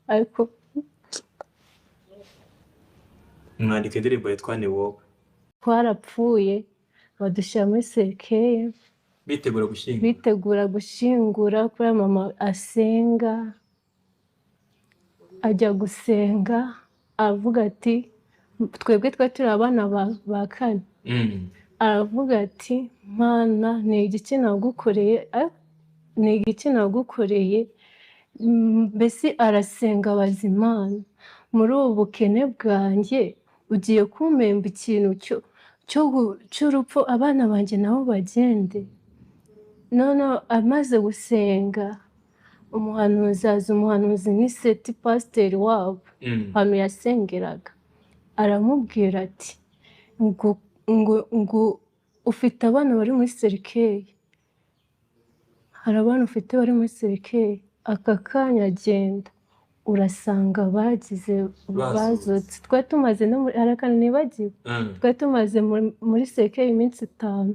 Ariko Mwandika indirimbo yitwa "Ni Wowe". Twarapfuye, badushyira muri cercueil. Bitegura gushyingura. Bitegura gushyingura, kubera mama asenga, ajya gusenga avuga ati, twebwe twari turi abana ba kane, aravuga ati: "Mana, ni igiki nagukoreye? Ni igiki nagukoreye?" Mbese arasenga abaza Imana: "Muri ubu bukene bwanjye ugiye kumpemba ikintu cy'urupfu, abana banjye nabo bagende?" Noneho amaze gusenga, umuhanuzi aza. Umuhanuzi ni Seti, pasiteri wabo, ahantu yasengeraga. Aramubwira ati ngo ufite abana bari muri cercueil, hari abana ufite bari muri cercueil, aka kanya genda urasanga bagize Bazutse. Bazutse. Twari tumaze no muri, hari akantu nibagiwe, twari tumaze muri cercueil iminsi 5,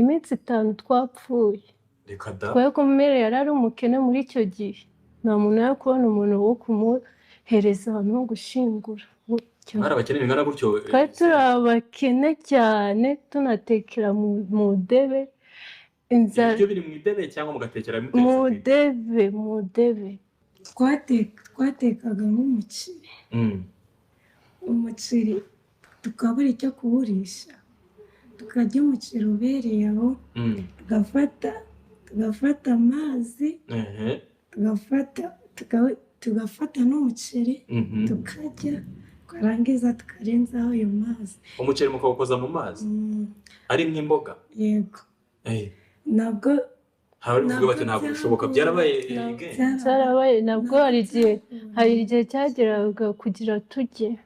iminsi 5 twapfuye. Reka da! Kubera ko mère yari ari umukene muri icyo gihe, nta muntu yari kubona umuntu wo kumuhereza ahantu ho gushyingura gutyo. Mwari abakene bingana gutyo? Twari turi abakene cyane, tunatekera mu debe, inzara. Ibiryo biri mu idebe cyangwa mugatekera muteretse Mu ku idebe? debe, mu debe. Twatekaga nk'umuceri, umuceri tukabura icyo kuwurisha, tukarya umuceri ubereye aho, tugafata amazi, tugafata n'umuceri, tukarya, twarangiza tukarenzaho ayo mazi. Umuceri mukawukoza mu mazi? Mm. Ari nk'imboga? Yego. Nabwo Hari abari kuvuga bati nabwo ntabwo bishoboka. Byarabaye again? Cyarabaye nabwo. Hari igihe cyageraga kugira tujye,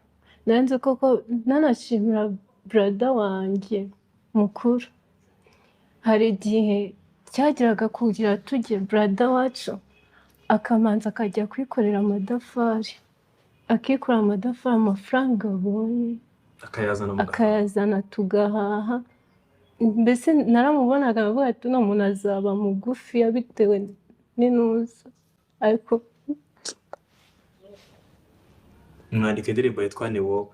nanze koko nanashimira brother wanjye mukuru. Hari igihe cyageraga kugira tujye, brother wacu akamanza akajya kwikorera amatafari, akikorera amatafari, amafaranga abonye akayazana mu gahaha. Akayazana tugahaha. Mbese naramubonaga nkavuga ati uno muntu azaba mugufi bitewe n'inuza, ariko Mwandika indirimbo yitwa "Ni Wowe".